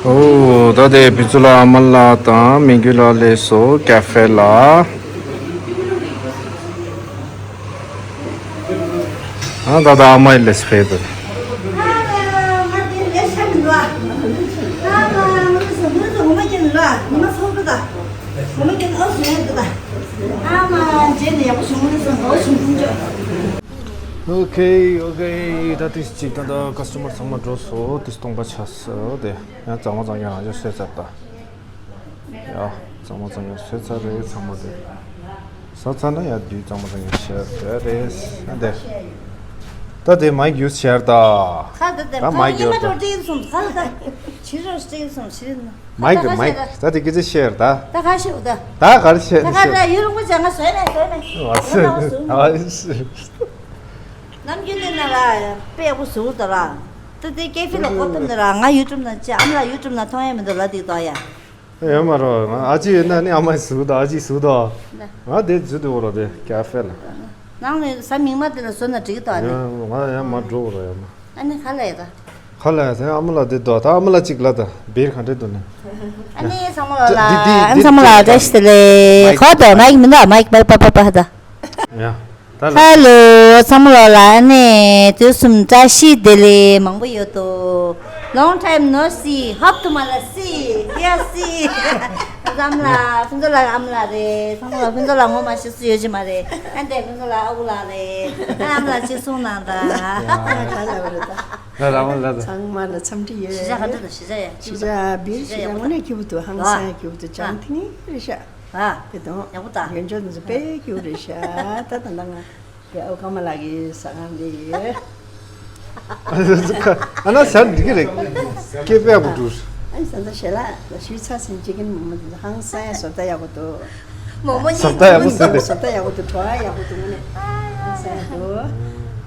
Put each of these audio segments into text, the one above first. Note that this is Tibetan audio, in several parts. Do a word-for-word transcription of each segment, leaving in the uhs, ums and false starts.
ཨོ། ད་དེ་བི་ཚུ་ལ་ཨ་མ་ལགས་དང་མིང་གུ་ལགས་སླེབས་སོང་ཀ་ཧྥེ་ལ། ཨ་ད་ད་ཨ་མ་ཡི་ལེས་ཕེ་དུ། ཨོ་ཁེ་ཨོ་ཁེ། ད་ཏིས་ཅིག་ད་ད་ཀ་སི་ཊོ་མར་ཚང་མ་འགྲོ་སོང་། དེ་ཡང་གཙང་མ་གཙང་རྐྱང་རང་ཅག་བཟོས་ཚར་ད། ཡ། གཙང་མ་གཙང་རྐྱང་བཟོས་ཚར་རེད། ཚང་མ་དེ་ཟ་ཚར་ན་ཡ་དུས་གཙང་མ་གཙང་རྐྱང་བྱས་བཟོས་རེད། ཨ་དེ། ད་དེ་མའིག་ཡུ་སི་བྱས་ར་ད། ཁ་ད་དེ་ད་ཁ་མའིག་ཡོད་ད། ཁ་ལ་ཁ་ཕྱི་རོ་སྤྲེལ་སོང་ཁ་ལ་ཁ། མའིག་ད་ཁ་མའིག་ཤེས་ད། ད་དེ་སྐད་ཆ་བཤད་ར་ད། ད་ཁ་ཤེས་ད། ད་ག་རེ་བཤད་ད་ཁ་ཤེས། ད་ཡུ་རོང་པ་ཅག་ང་བཟོས་ནས་བཟོས་ནས། ཨ་ཟེར། ཨ་ཟེར། ནམ་རྒྱུན་དེ་ན་ལ་དཔེ་ཡག་པོ་བཟོ་ད་ར། ད་དེ་ཀེ་ཧྥེ་ལ་ཁོ་ཐུམ་ད་ར། ང་ཡུ་ཊུབ་ན་ཅི་ཨ་མ་ལ་ཡུ་ཊུབ་ན་མཐོང་ཡ་མི་འདུག་ལ་དེ་དོ་ཡ། ཡོད་མ་རོ། ང་ཨ་ཅི་ཡོད་ན་ནི་ཨ་མ་ཡི་བཟོ་ད། ཨ་ཅི་བཟོ་ད། ང་དེ་བཟོ་དེ་འོ་རོ་དེ་ཀེ་ཧྥེ་ལ། ནང་ནས་ས་མིག་མ་དེ་ལ་བཟོ་ན་འགྲིག་གི་དོ་ཨ་ནི། ང་ཡང་མ་འགྲོ་འོ་རོ་ཡང་མ། ཨ་ནི་ཁ་ལ་ཡ་ད། ཁ་ལ་ཡ་ཟེར་ཨ་མ་ལ་དེ་དོ་ད། ཨ་མ་ལ་གཅིག་ལ་ད་བེར་ག་འདྲ་འདུག་ནི། ཨ་ནི་ཚང་མ་ལ་ལ། འདི་འདི་ཨ་ནི་ཚང་མ་ལ་བཀྲ་ཤིས་བདེ་ལེགས། ཁོ་དོ་མའིག་མི་འདུག་མའིག་མའིག་པ་པ་པ་ད། ཡ། ད་ལ། ཧ་ལོ། ཚང་མ་ལ་ལ་ཨ་ནི་དུས་གསུམ་བཀྲ་ཤིས་བདེ་ལེགས་མང་པོ་ཡོད་དོ། Long time no see. Hope to མ་ལ་see. Yeah, see. ཨ་ཙམ་ལ་ཕུན་ཚོགས་ལགས་ཨ་མ་ལགས་རེད། ཚང་མ་ལ་ཕུན་ཚོགས་ལགས་ངོ་མ་ཤེས་སུ་ཡོད་ཀྱི་མ་རེད། ཨ་འདས་ཕུན་ཚོགས་ལགས་ཨ་ཁུ་ལགས་རེད། ཨ་ཨ་མ་ལགས་ཅིག་གསུང་གནང་དང་། ཡ། ག་ལ་བ་རེད་ད། ད་རང་ལ་ད། ཚང་མ་ལ་འཚམས་འདྲི་ཡོད། གཞིས་ཆགས་ག་འདྲ་དང་གཞིས་ཆགས་ཡ། གཞིས་ཆགས་བིར་གཞིས་ཆགས་ཡ་དངོས་གནས་སྐྱིད་པོ་འདུག་ཧང་སང་ཡ་སྐྱིད་པོ་འདུག་ཅང་ཐིང་རེད་ཤག་ཨ། དེ་དང་ཡག་པོ་ད། ཡོན་ཆོད་འདི་ཚོ་དཔེ་སྐྱིད་པོ་རེད་ཤག་ད་ད་ད་ང་། ཡ་ཨོ་ཀ་མ་ལགས་ཀྱི་ཟ་ཁང་འདི་ཡོད། ཨ་ན་ཟ་འགྲིག་གི་རེད། སྐད་པའི་ཨ་བུ་འགྲུར། ཨ་ནི་ས་མཚམས་ཞལ་ལག་ལ་ཞུས་ཚར་ཟིན་ཅིག་གིན་མོ་མོ་ཧང་སང་ཡ་བཟོ་ལྟ་ཡག་པོ་འདུག་མོ་མོ་བཟོ་ལྟ་ཡག་པོ་བཟོས་ཏེ། བཟོ་ལྟ་ཡག་པོ་འདུག་བྲོ་བ་ཡག་པོ་འདུག་ངོ་ནས་ཧང་སང་ཡ་འདུག་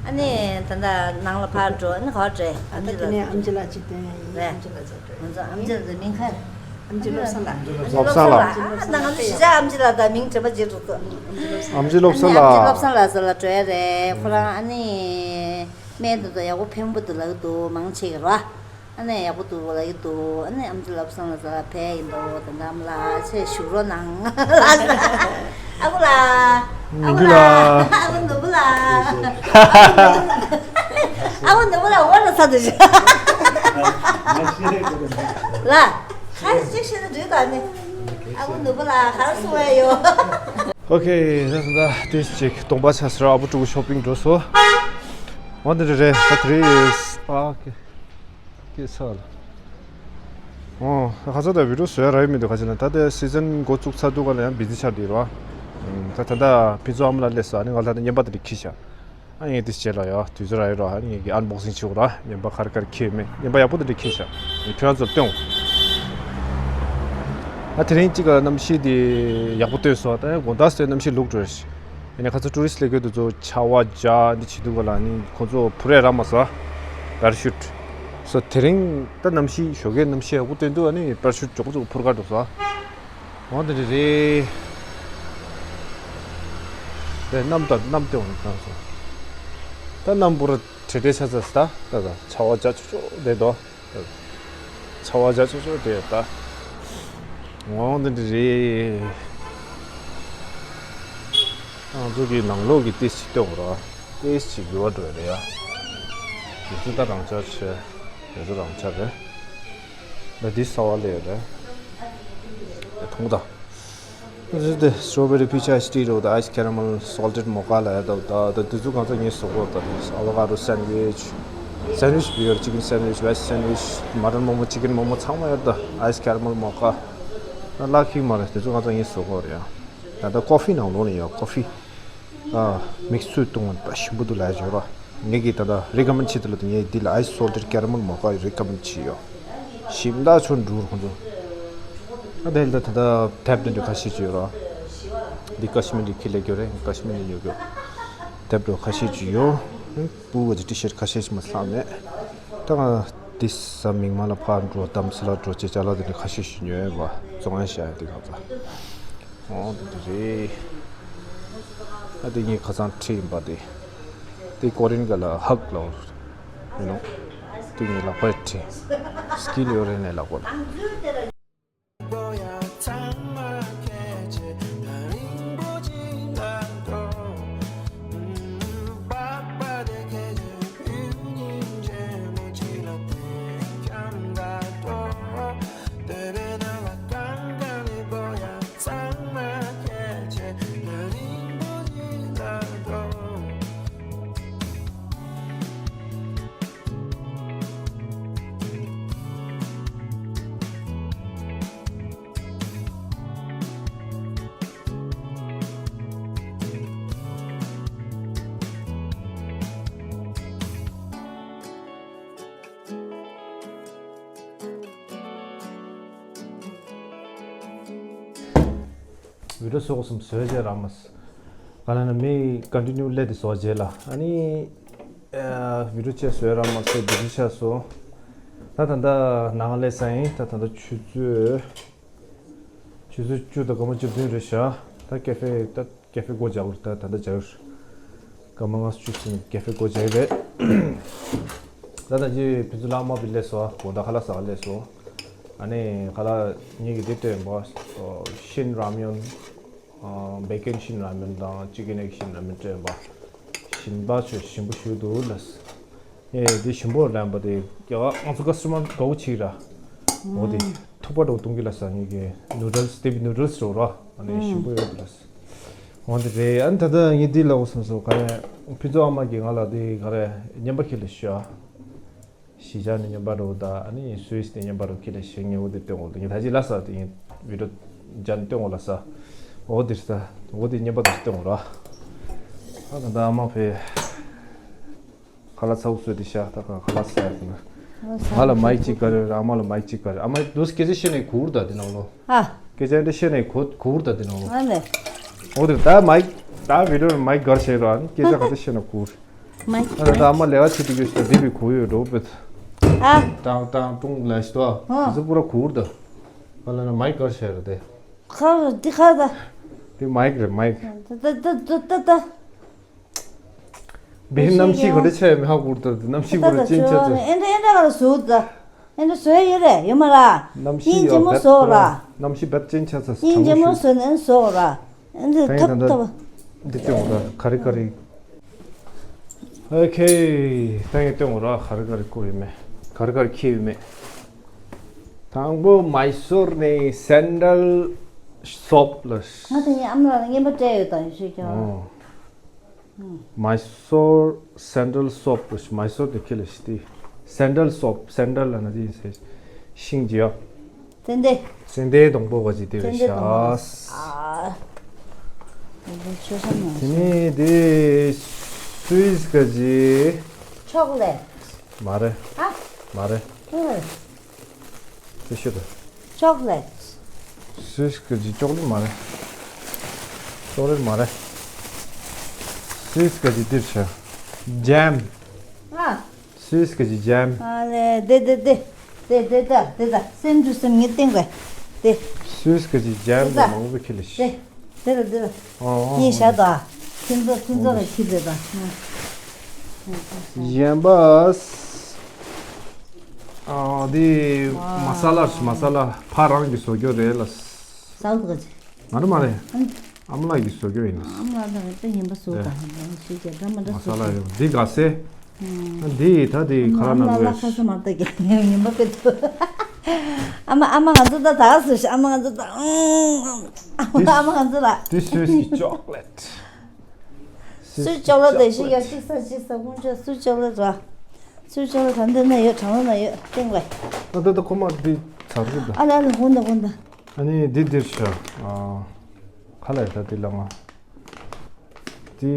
ཨ་ནི་ད་ལྟ་ནང་ལ་ཕར་འགྲོ། ཨ་ནི་ག་པར་འགྲོ། ཨ་ད་དེ་ནས་ཨམ་ཆི་ལགས་ཅིག་སྟོན་ཡིན། རེད། ཨམ་ཆི་ལགས་ཅིག་སྟོན། ང་ཚོ་ཨམ་ཆི་ལགས་མིང་ག་རེ། ཨམ་ཆི་བློ་བཟང་ལགས། བློ་བཟང་ལགས། ཨ་ད་ང་ཚོ་གཞིས་ཆགས་ཨམ་ཆི་ལགས་དང་མིང་དྲན་པ་བརྗེད་འགྲོ་ཐུབ། ཨམ་ཆི་བློ་བཟང་ལགས། ཨ་ནི་ཨམ་ཆི་བློ་བཟང་ལགས་ཟེར་ལ་འགྲོ་ཡ་རེད། ཁོ་རང་ཨ་ནི་སྨན་དེ་ཚོ་ཡག་པོ་ཕན་པོ་འདུག་ལབ་ཀྱི་འདུག་མང་ཆེ་གི་ར། ཨ་ནི་ཡག་པོ་འདུག་ལབ་ཀྱི་འདུག་ཨ་ནི་ཨམ་ཆི་བློ་བཟང་ལགས་ཟེར་ལ་ཕེབས་ཡིན་འདུག་ད་ལྟ་ཨ་མ་ལགས་ཚེ་བཞུགས་རོགས་གནང་། ཨ་ཁུ་ལགས། ཨ་ཁུ་ལགས། ཨ་ཁུ་ནོར་བུ་ལགས། ཨ་ཁུ་ནོར་བུ་ལགས་འོ་ན་ཚ་འདུག་ལ། ཨ་ཅིག་ཤེས་ན་འགྲིག་ད་ནི། ཨ་ཁུ་ནོར་བུ་ལགས་ག་རེ་གསུང་བ་ཡོད། ཨོ་ཁེ། ད་ད་ཏིས་ཅིག་སྟོང་པ་ཆ་ཟེར་ཨ་བུ་ཕྲུ་གུ་ཤོ་པིང་འགྲོ་སོང་། འོ་འདི་འདྲ་རེད། ད་དེ་རིང་ཨ་ཁེ་ཁེ་ས་ལ། ཨོ་ཁ་ཚ་ད་བི་ཌིའོ་བཟོ་ཡ་རག་ཡོད་མི་འདུག་ཁ་ཆེ་ན་ད་ལྟ་སི་ཛན་འགོ་བཙུགས་ཚར་འདུག་ག་ལ་ཡང་བི་ཛི་ཆགས་འདུག་ར། ད་ད་ལྟ་ཕི་ཛོ་ཨ་མ་ལ་སླེབས་སོང་། ཨ་ནི་ང་ལ་ད་བརྙན་པ་དེ་འདྲ་ཁྱེར་ཤག་ཨ་ངས་དེ་བྱས་ལ་ཡ་དུས་ཚོད་རག་ཡོད་ར། ཨ་ནི་ངས་ཀྱི་ཨན་བོག་སིང་བྱེད་དགོས་ར། བརྙན་པ་ག་རེ་ག་རེ་ཁྱེར་ཡོད་མེད་བརྙན་པ་ཡག་པོ་དེ་འདྲ་ཁྱེར་ཤག་ངས་ཁྱོད་རང་ཚོར་སྟོན། ཨ་དེ་རིང་གཅིག་ག་གནམ་གཤིས་དེ་ཡག་པོ་སྟོན་སོང་། ད་ཡང་དགོང་དག་སྟོན་གནམ་གཤིས་ལུག་འགྲོ་ཡ་ཞིག་ཡིན་ནའི་ཁ་ཚ་ཊུ་རི་སི་ཊི་སླེབས་ཀྱི་འདུག་ཚོ་ཆར་པ་རྒྱག་འདི་བྱེད་འདུག་ག་ལ་ནི་ཁོང་ཚོ་འཕུར་ཡ་རག་མ་སོང་། པ་ར་ཤུ་ཊི། སོ་དེ་རིང་ད་གནམ་གཤིས་ཞོགས་ཀའི་གནམ་གཤིས་ཡག་པོ་སྟོན་འདུག་ཨ་ནི་པ་ར་ཤུ་ཊི་མགྱོགས་པོ་མགྱོགས་པོ་འཕུར་ག་འགྲོ་སོང་། འོ་དེ་འདྲ་རེད། དེ་གནམ་ད་གནམ་སྟོན་འོང་གནང་སོང་། ད་གནམ་འཕུར་བྲེལ་བྲེལ་ཆགས་ཚར་སོང་། ད་ད་ད་ཆར་པ་རྒྱག་ཆོག་ཆོག་བསྡད་འདུག་ཆར་པ་རྒྱག་ཆོག་ཆོག་བསྡད་ད། འོ་དེ་འདྲ་རེད། ང་ཚོ་གི་ནང་ལོགས་ཀྱི་ཏོག་ཙམ་སྟོན་རོགས། ཏོག་ཙམ་འགྱུར་བ་འགྲོ་ཡ་རེད་ཡ། དེ་ཚོ་ད་རང་འཇགས་བྱས། དེ་ཚོ་རང་འཇགས་རེད། ད་འདི་གསར་པ་སླེབས་ཡོད་རེད། ད་མཐོང་དང་། ད་འདི་སི་ཊོ་བེ་རི་པི་ཆི་ཨའི་སི་ཊི་རེད། ད་ཨའི་སི་ཁེ་ར་མེལ་སོལ་ཊེཌ་མོ་ཀ་ལབ་ཡ་ད། ད་ད་འདི་ཚོ་གང་ཚ་ངས་བཟོ་གོ། ད་ཨ་བོ་ཀ་ཌོ་སན་ཌི་ཝིཆ། སན་ཌི་ཝིཆ་བི་ཡོད། ཅི་ཀེན་སན་ཌི་ཝིཆ། ཝེཇ་སན་ཌི་ཝིཆ། མ་ཊན་མོ་མོ། ཅི་ཀེན་མོ་མོ། ཚང་མ་ཡོད། ད་ཨའི་སི་ཁེ་ར་མེལ་མོ་ཀ། ད་ལག་ཁྱི་མ་རེད། དེ་ཚོ་གང་ཚ་ངས་བཟོ་གོ་རེད་ཡ། ད་ལྟ་ཀོ་ཕི་ནང་ལོགས་ནས་ཡོད། ཀོ་ཕི། ཨ། མིག་སུ་བཏུང་བ་དཔེ་ཞིམ་པོ་འདུག་ལབ་ཡ་ཅིག་ཡོད་ར། ངས་ཀྱིས་ད་ལྟ་རི་ཀ་མེན་ཌི་བྱེད་དུ་ལ་དེ་ངས་འདི་ལ་ཨའི་སི་སོལ་ཊེཌ་ཀེ་ར་མེལ་མོ་ཀ་རི་ཀ་མེན་ཌི་བྱེད་ཡོད། ཞིམ་ད་ཆོ་འགྲུར་ཁོང་ཚོ། ཨ་དེ་ལ་ད་ད་ལྟ་དེབ་འདི་འདྲ་ཁ་ཤས་ཅིག་ཡོད་ར། འདི་ཀ་ཤི་མིར་གྱི་ཁྱི་ལས་རྒྱུ་རེད། ཀ་ཤི་མིར་ནས་ཉོ་རྒྱུ། དེབ་འདྲ་ཁ་ཤས་ཅིག་ཡོད། སྤུ་གུ་གི་ཊི་ཤར་ཊི་ཁ་ཤས་ཅིག་མ་ལྷག་མེད། ད་ང་འདི་ས་མིག་དམར་ལ་ཕར་འགྲོ། དྷ་རམ་ས་ལ་འགྲོ་བྱས་ཅ་ལག་འདི་འདྲ་ཁ་ཤས་ཤིག་ཉོས་པ། བཙོང་ཡ་བཞག་ཡ་འདི་ག་ཚ། ཨོ་འདི་འདྲ་རེད། ཨ་འདི་ངའི་ཁ་སང་ཁྲིད་ཡིན་པ་འདི། འདི་ཀོ་རི་ཡན་སྐད་ལ་ཧག་ལབ་ཡིན་ནོ། དེ་ངའི་ལག་པར་བྲིས། སྐྱིད་ཡོད་རེད་ནས་ལག་པར། བི་ཌིའོ་བཟོ་དགོས་སམ་བཟོས་བྱས་རག་མ་སོང་། ག་ལ་ན་མི་ཀོན་ཊི་ནིའུ་སླེབས་ཏེ་བཟོ་བྱས་ལ། ཨ་ནི་ཨ་བི་ཌིའོ་བྱས་བཟོས་རག་མ་སོང་། བི་ཌིའོ་ཆགས་སོང་། ད་ད་ལྟ་ནང་སླེབས་ས་ཡིན། ད་ད་ལྟ་ཆུ་ཚོད་ཆུ་ཚོད་བཅུ་དང་སྐར་མ་བཅུ་བདུན་རེད་ཤག་ད་ཀེ་ཧྥེ་ད་ཀེ་ཧྥེ་སྒོ་རྒྱག་གི་རེད། ད་ད་ལྟ་རྒྱག་གི་རེད། སྐར་མ་ལྔ་བཅུ་ཙམ་ཀེ་ཧྥེ་སྒོ་རྒྱག་གི་རེད། ད་ད་ཅི་ཕུན་ཚོགས་ལགས་དམར་པོ་སླེབས་སོང་། དགོང་དག་ཁ་ལག་ཟ་ག་སླེབས་སོང་། ཨ་ནི་ཁ་ལག་ངེད་ཀྱིས་འདི་སྤྲད་པ། ཤིན་ར་མེན། བེ་ཀོན་ཤིན་ར་མེན་དང་ཅི་ཀན་ཨེག་ཤིན་ར་མེན་སྤྲད་པ། ཞིམ་པ་ཆོས་ཞིམ་པོ་ཞིག་འདུག་ལགས། ཨེ་འདི་ཞིམ་པོ་རན་པ་དེ་རྒྱ་གར་ང་ཚོ་ཀ་སི་ཊ་མར་དགའ་བོ་ཅིག་ར། འོ་དེ་ཐུག་པ་འདྲ་བོ་གཏོང་གི་ལགས། ངེད་ཀྱི་ནུ་ཌལ་སི་དེ་བི་ནུ་ཌལ་སི་འདྲ་བོ་ར། ཨ་ནི་ཞིམ་པོ་ཡོད་འདུག་ལགས། འོ་དེ་རེད། ཨ་ནི་ད་ལྟ་ངས་འདི་ལབ་དགོས་བསམ་སོང་། ག་རེ་ཕུན་ཚོགས་ཨ་མ་གིས་ང་ལ་དེ་ག་རེ་རྔན་པ་ཁྱེར་ལ་ཤོག་གཞིས་ཆགས་ནས་རྔན་པ་འདྲ་བོ་དང་ཨ་ནི་སུད་སི་ནས་རྔན་པ་འདྲ་བོ་ཁྱེར་ལ་ཤོག་ངས་འོ་དེ་སྟོན་དགོས་འདུག་ངས་ད་ཅི་ལབ་ས་དེ་ངས་བི་ཌིའོ་སྦྱར་ནས་སྟོན་དགོས་ལབ་ས། འོ་དེ་རེད་ས། འོ་དེ་རྔན་པ་དེ་སྟོན་དགོས་ར། ཨ་ད་ལྟ་ཨ་མ་ཕེབས། ཁ་ལག་ཚ་བོ་བཟོས་ཏེ་བཞག་ད་ག་ཁ་ལག་ཟ་ཡ་ཟེར་ན། ང་ལ་མའིག་གཅིག་དགའ་རེད། ཨ་མ་ལ་མའིག་གཅིག་དགའ་རེད། ཨ་མ་དུས་སྐད་ཆ་བཤད་ནས་གུར་ད་དེ་ནང་ལོ། ཨ། སྐད་ཆ་འདི་བཤད་ནས་གུ་གུར་ད་དེ་ནང་ལོ། ཨ་ནི། འོ་དེ་ད་མའིག་ད་བི་ཌིའོ་མའིག་གར་བྱས་ར་ནི་སྐད་ཆ་ག་ཚོད་བཤད་ན་གུར། མའིག་ཨ་ད་ཨ་མ་ལས་ཀ་བྱེད་དུས་སྐད་ཆ་འདི་བི་གུ་ཡོད་འགྲོ་བེད། ཨ། ཀྲང་ཀྲང་ཀྲུང་ལ་ཞིག་ཏོ། ཨ། དེ་ཚོ་པུ་ར་གུར་ད། ག་ལ་ན་མའིག་གར་བྱས་ར་དེ། ཁ་འདི་ཁ་ད། དེ་མའིག་རེད་མའིག་ད་ད་ད་ད་ད། བའི་གནམ་གཤིས་ག་འདྲ་ཆགས་ཡོད་མེད་ཧ་གོ་ཐུབ་འདུག་གནམ་གཤིས་ཁོ་རང་ཅན་ཆགས་ཚར། ཨེ་འདྲ་ཨེ་འདྲ་ག་ལ་བཟོ་ད། ཨེ་འདྲ་བཟོ་ཡ་ཡོད་རེད་ཡོད་མ་ར། གནམ་གཤིས་སྙིང་རྗེ་མོ་བཟོ་ར། གནམ་གཤིས་བད་ཅན་ཆགས་ཚར། སྙིང་རྗེ་མོ་བཟོ་ནས་བཟོ་ར། ཨེ་འདྲ་ཐབ་ཐབ། འདི་སྟོན་འོ་ད་ག་རེ་ག་རེ། ཨོ་ཁེ། ད་ངས་སྟོན་འོ་ར་ག་རེ་ག་རེ་བསྐུར་ཡོད་མེད། ག་རེ་ག་རེ་ཁྱེར་ཡོད་མེད། དང་པོ་མའི་སོར་ནས་སེན་ཌལ་སོབ་ལ། ང་དང་ངའི་ཨ་མ་ལགས་ལ་རྔན་པ་སྤྲད་ཡོད་དང་ཡོད་ཤོད་ཀྱང་། ཨོ། མའི་སོར་སེན་ཌལ་སོབ་ལ་མའི་སོར་དེ་ཁྱེར་ལ་ཞིག་དེ། སེན་ཌལ་སོབ་སེན་ཌལ་ལ་ན་དེ་ཡིན་ཟེར། ཤིང་རྗེ་ཡོ། ཏན་ཏན། སེན་ཏན་སྡོང་པོ་བ་ཅིག་དེ་རེད་ཤག་ཨ། ཏན་ཏན་ཆོས་བཟང་ཡང་། དེ་ནས་དེ་སུད་སི་ག་ཅི། ཅོག་ལེ། མ་རེད། ཨ། མ་རེད། ཨ། དེ་ཤོད་དོ། ཅོག་ལེ། སུད་སི་ག་ཅི་ཅོག་ལེ་མ་རེད། ཅོག་ལེ་མ་རེད། སུད་སི་ག་ཅི་དེ་རེད་ཤག་ཇེམ། ཨ། སུད་སི་ག་ཅི་ཇེམ། ཨ་ལེ་དེ་དེ་དེ། དེ་དེ་ད་དེ་ད་སེམས་འདུ་སེམས་ངེས་ཏེང་ག་དེ། སུད་སི་ག་ཅི་ཇེམ་དེ་ད་མང་པོ་ཁྱེར་ལ་ཤི། དེ་དེ་ལ་དེ་ལ། ཨོ་ཨོ་ཡིན་ཤ་ད། ཁྱིམ་ཚང་ཁྱིམ་ཚང་ལ་ཁྱི་དེ་ད། གཞན་པ། ཨ་དེ་མ་ས་ལ་མ་ས་ལ་ཕ་རང་གི་བཟོ་རྒྱུ་རེད་ལ། ཟ་ག་ཅི། ང་རང་མ་རེད། ཨ་མ་ལགས་ཀྱིས་བཟོ་རྒྱུ་ཡིན། ཨ་མ་ལགས་དང་དཔེ་ངན་པ་བཟོ་དང་ཞིག་རྒྱ་གྲ་མ་འདྲ་བཟོ། མ་ས་ལ་ཡོད་འདི་ག་སེ། འདི་ད་དེ་ཁ་ལག་ན་ལོས། ཁ་ས་མ་ལྟ་གི་ངན་པ་དཔེ་ཚོ། ཨ་མ་ཨ་མ་ང་ཚོ་ད་ད་ག་སུ་ཤི་ཨ་མ་ང་ཚོ་ད། ཨ་མ་ང་ཚོ་ལ། འདི་སུད་སི་ཅོག་ལེ་ཊི། སུད་སི་ཅོག་ལེ་ཊི་དེ་ཞིག་ཡ་གཅིག་ས་གཅིག་ས་ཀུན་ཆ་སུད་སི་ཅོག་ལེ་ཊི་ར། སུད་སི་ཅོག་ལེ་ཊི་ག་འདི་ན་ཡོད་གྲང་ལོ་ན་ཡོད་སྟེང་ལ། ཨ་ད་ད་ཁོ་མ་འདི་ཚར་གི་ད། ཨ་ལ་ལ་ཧོན་ད་ཧོན་ད། ཨ་ནི་འདི་འདིར་ཤ། ཨ། ཁ་ལ་ཡ་ད་འདི་ལ་ང་། འདི་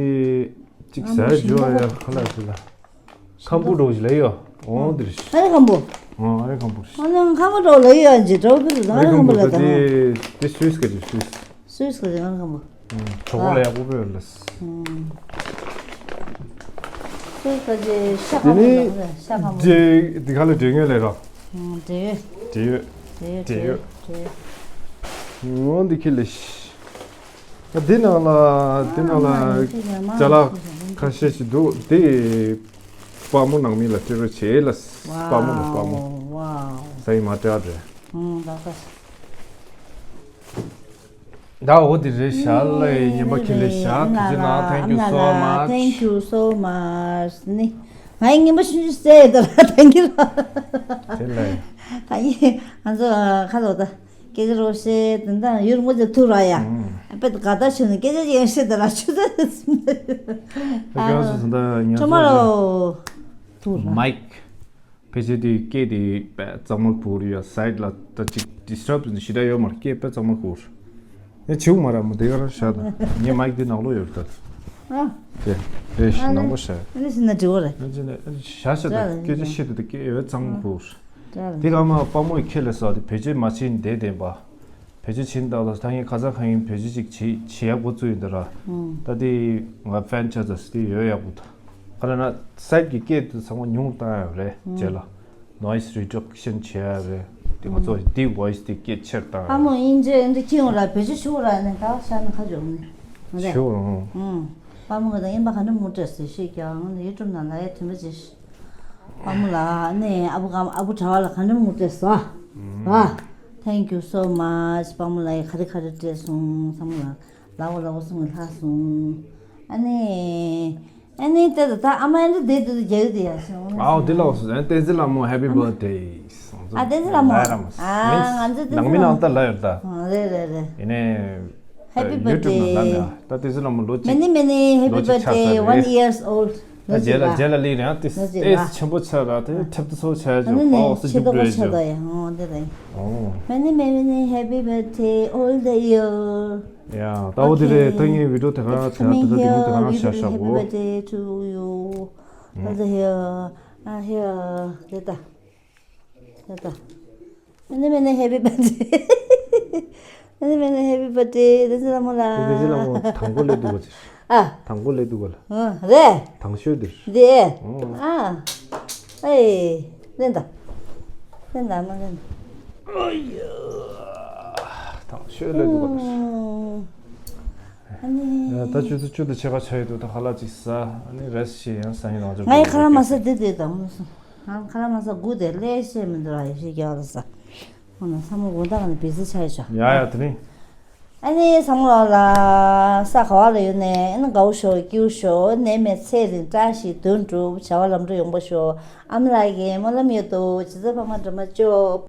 གཅིག་ཟ་ཇོ་ཡ་ཁ་ལ་འདི་ལ། ཁམ་བུ་འགྲོ་ཞིག་ལ་ཡོ། འོ་འདིར་ཤ། ཨ་རེ་ཁམ་བུ། འོ་ཨ་རེ་ཁམ་བུ་ཤ། ཨ་ནི་ཁམ་བུ་འགྲོ་ལ་ཡོ་ཨ་ཇི་འགྲོ་གི་རེད་ཨ་རེ་ཁམ་བུ་ལ་ད། འདི་འདི་སུད་སི་ག་ཇི་སུད་སི། སུད་སི་ག་ཇི་ཨ་རེ་ཁམ་བུ། གྲོགས་ལ་ཡག་པོ་བོད་ལ། སུད་སི་ག་ཇི་ཤ་ཁམ་བུ་ལ་ཤ་ཁམ་བུ། འདི་འདི་ག་ལ་འབྲེལ་ངོས་ལས་རོགས། འབྲེལ་ཡོད། འབྲེལ་ཡོད། འབྲེལ་ཡོད། འབྲེལ་ཡོད། འོ་འདི་ཁྱི་ལས། འདི་ནང་ལ་འདི་ནང་ལ་ཅ་ལག་ཁ་ཤས་ཤིག་འདུག་འདི། དཔའ་མོ་ནང་མི་ལ་སྤྲད་རོགས་བྱེད་ལ། དཔའ་མོ་ལ་དཔའ་མོ། ཝའོ། ས་ཡི་མ་སྤྲད་རེད། ཨང་། ད་ས། ད་འོ་དེ་རེད་ཤག་ལ། ཉན་པ་ཁྱེད་ལས་ཤག་ཁྱེད་ཀྱི་ནང་thank you so much. Thank you so much ནི། ང་ཡི་ངན་པ་ཤུན་ཤུ་ཟེར་ད་ལ་ཐང་གི་ར། དེ་ལ། ད་ཡི་ང་ཚོ་ཁ་ལོ་ད་སྐད་ཆ་རོ་ཤེ་དེ་འདྲ་ཡུར་ངོ་ཚ་ཐུག་ར་ཡ། ཨ་པད་ག་ད་ཆུ་ནི་སྐད་ཆ་ཡང་ཤེ་ད་ར་ཆུ་ད། ད་ཀྱང་སུ་ད་ཉན་ཚོ་མ་རོ་ཐུག་ར། མའིག་ཕལ་ཆེར་དེ་སྐད་དེ་དཔེ་གཙང་མ་ཁུར་ཡོད། སའིཌ་ལ་ད་ཅིག་ཌི་སི་ཊབ་ཞེ་དྲག་ཡོད་མ་རེད། སྐད་དཔེ་གཙང་མ་ཁུར། ཡ་བྱིའུ་མ་ར་མོ་དེ་ག་རང་ཤ་ད། ངའི་མའིག་དེ་ནང་ལོགས་ཡོད་རེད་ད། ཨ། དེ་རེད་ཤི་ནང་ལོགས་ཤ། ཨ་ནི་སི་ན་དྲི་བ་རེད། ཨ་ཅི་ནས་ཨ་ཅི་ཤ་ཤ་ད་སྐད་ཆ་བཤད་དུས་དེ་སྐད་ཡོད་གཙང་མ་ཁུར། དེ་ག་མ་དཔའ་མོ་ཡི་ཁྱེད་ལས་ས་དེ་བེད་སྤྱོད་མ་བྱེད་བསྡད་བསྡད་པ། བེད་སྤྱོད་བྱེད་ད་ད་ད་ངས་ཁ་སང་ཁ་ཡིན་བེད་སྤྱོད་ཅིག་བྱེད་བྱེད་ཡག་པོ་བཙུགས་ཡིན་ད་ར། ད་དེ་ང་ཕན་ཆ་ཚ་སི་དེ་ཡོད་ཡག་པོ་ད། ག་ལ་ན་སའིཌ་གི་སྐད་དེ་ཚང་མ་ཉུང་བཏང་ཡོད་རེད་རྗེས་ལ། Noise reduction བྱེད་ཡ་རེད། དེ་ང་ཚོ་deep voice དེ་སྐད་ཆེར་བཏང་ཡ་ཨ་མོ་རེད། དབྱིན་ཇི་འདི་ཁྱི་ཡོང་ལ་བེད་སྤྱོད་ཆུ་ར་ནས་ད་ཤ་ན་ཁ་འཇོག་ནས་རེད། ཆུ་རང་། ཨུང་། དཔའ་མོ་ག་དང་དབྱིན་པ་ག་འདྲ་མུ་སྤྲད་ཟེར་ཤེས་ཀྱང་ཡུ་ཊུབ་ནང་ལ་ཡ་དོན་པ་ཅི་ཤེས། དཔའ་མོ་ལ་ནས་ཨ་བུ་གམ་ཨ་བུ་གྲྭ་བ་ལ་ག་འདྲ་མུ་སྤྲད་ཟ། ཨ། Thank you so much དཔའ་མོ་ལ་ཡ་ག་རེ་ག་རེ་སྤྲད་སོང་། དཔའ་མོ་ལ་ལ་འོ་ལ་འོ་སོང་ལྷག་སོང་། ཨ་ནི། ཨ་ནི་ད་ད་ད་ཨ་མ་ཨ་འདྲ་བསྡད་དུས་རྒྱག་གི་དེ་ཡ་སོང་། ཨའོ་དེ་ལ་འོ་སོང་ཨ་བསྟན་འཛིན་ལྷ་མོ་happy birthday སོང་། ཨ་བསྟན་འཛིན་ལྷ་མོ། ལ་ར་མོ་ཨ་ང་ཚོ་བསྟན་ནང་མི་ནང་ད་ལ་ཡོད་ད། ཨ་རེད་རེད་རེད། ཡིན་ནའི། ཧེ་པི་ཡུ་ཊུབ་ནང་ལ་ནས་ད་བསྟན་འཛིན་ལྷ་མོ་ལོ་གཅིག many many happy ལོ་གཅིག་ཆགས་birthday ཚར་one རེད། years old ད་རྗེས་ལ་རྗེས་ལ་ལི་རེད་ཨ་ཏི་ལོ་གཅིག་ཨེ་ལ་སི་ཆེན་པོ་ཆགས་ར་དེ་ཨ་ཐེབ་ཏུ་ཚོ་ཆགས་ཨ་ནི་ཇོ་ཨོ་ནི་སི་ཆེ་ཇུབ་ཏོག་པོ་ཆགས་ད་ཡ་ཨོ་དེ་རེད། ཨོ། Many many happy birthday all the year. ཡ། ད་འོ་དེ་རེད། ད་ངའི་བི་ཌིའོ་དེ་ག་རང་དེ་ག་དེ་ག་དེ་ག་རང་བཞག་བཞག་གོ། Happy birthday to you. All the here. ཨ་ཧེ་ཨ་དེ་ད་དེ་ད། Many many happy birthday. Many many happy birthday. དེ་ཚེ་ལ་མོ་ལ། དེ་ཚེ་ལ་མོ་དང་པོ་ལས་འདུག་ག་ཅི། ཨ། དང་པོ་ལས་འདུག་ག་ལ། ཨ་རེད། དང་ཤོས་དེར། དེ། ཨོ། ཨ། ཨེ། ལེན་ད། ལེན་ད་མ་ལེན། ཨ་ཡ། དང་ཤོས་ལས་འདུག་ག་ལ། ཨ་ནི། ད་ཆུ་ཚོད་བཅུ་དང་ཕྱེད་ཀ་ཆགས་ཡོད་འདུག་ད་ཁ་ལག་ཅིག་ཟ། ཨ་ནི་རེ་སི་ཊི་བྱེད་ཡང་ཟ་ཡིན་རང་ཅག་ང་ཡི་ཁ་ལག་མ་ཟ་དེ་དེ་དང་མ་སོང་། ང་ཁ་ལག་མ་ཟ་སྒུག་དེ་ལས་བཤད་མི་འདུག་ཨ་ཡེ་ཤེས་རྒྱག་ལ་ཟ། ཧོ་ན་ས་མོ་དགོང་དག་ནས་བི་ཟི་ཆགས་ཡོད་ཤག་ཡ་ཡ་དེ་ནི། ཨ་ནི་ས་མོ་ལ་ས་ག་བ་ལ་ཡོད་ནས་ཨ་ནི་དགའ་བོ་ཤོག་སྐྱིད་བོ་ཤོག་ནད་མེད་ཚེ་རིང་བཀྲ་ཤིས་དོན་འགྲུབ་བྱ་བ་ལམ་འགྲོ་ཡོང་བ་ཤོག་ཨ་མ་ལགས་ཀྱི་སྨོན་ལམ་ཡོད་དོ་ཇི་ཙམ་ཕ་མ་འདྲ་མ་ཅོ།